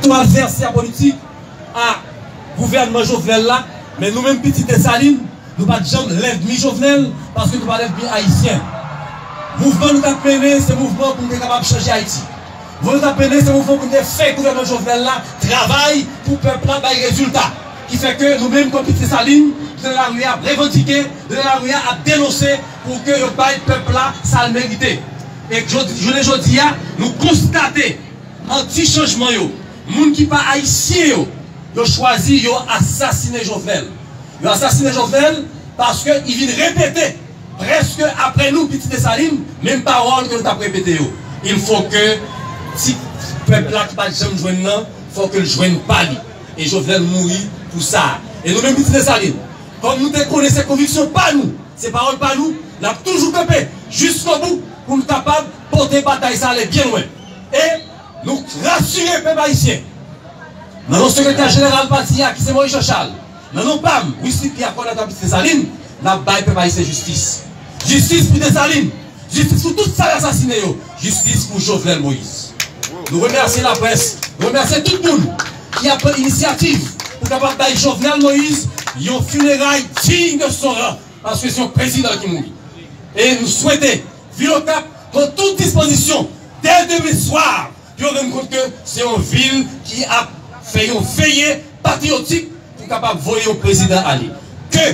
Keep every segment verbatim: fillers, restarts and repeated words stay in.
Twal vèsè politik a gouvènman Jovenel la, men nou menm pitit Desalin, nou pa t janm lènmi Jovenel, paske nou pa lènmi Ayisyen. Mouvman nou t ap mennen, se mouvman pou nou te kapab chanje Ayiti. Mouvman nou t ap mennen, se mouvman pou nou te fè gouvènman Jovenel la travay pou pèp la bay rezilta. Ki fè ke nou menm kòm pitit Desalin, nou te nan lari a ap revandike, nou te nan lari a ap denonse pou ke yo bay pèp la sa l merite. E jodi, jounen jodi a, nou konstate anti chanjman yo, moun ki pa ayisyen yo, yo chwazi yo asasinen Jovenel. Yo asasinen Jovenel paske li vin repete, prèske apre nou, pitit Desalin, menm pawòl ke nou t ap repete yo. Il faut que ti pèp la ki pa t janm jwenn nan, fò ke l jwenn pa li. E Jovenel mouri pou sa. E nou menm, pitit Desalin, kòm nou te konnen se konviksyon pa nou, se pawòl pa nou, n ap toujou kanpe jiskobou pou n kapab pote batay sa ale byen lwen. E nou rasire pèp ayisyen, nan non sekretè jeneral pati a, ki se Moïse Jean Charles, nan non pa m, Wisly Pierre, kòdonatè pitit Desalin, n ap bay pèp ayisyen jistis. Jistis pou Desalin, jistis pou tout sa yo asasinen yo, jistis pou Jovenel Moïse. Nou remèsye laprès, nou remèsye tout moun ki ap pran inisyativ pou kapab bay Jovenel Moïse yon fineray diy de son ran, paske se yon prezidan ki mouri. E nou swete vil Okap pran tout dispozisyon dè demen swa pou yo rann kont ke se yon vil ki ap fè yon veye patriyotik pou kapab voye yon prezidan ale. Ke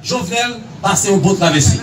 Jovenel pase yon bon travèse.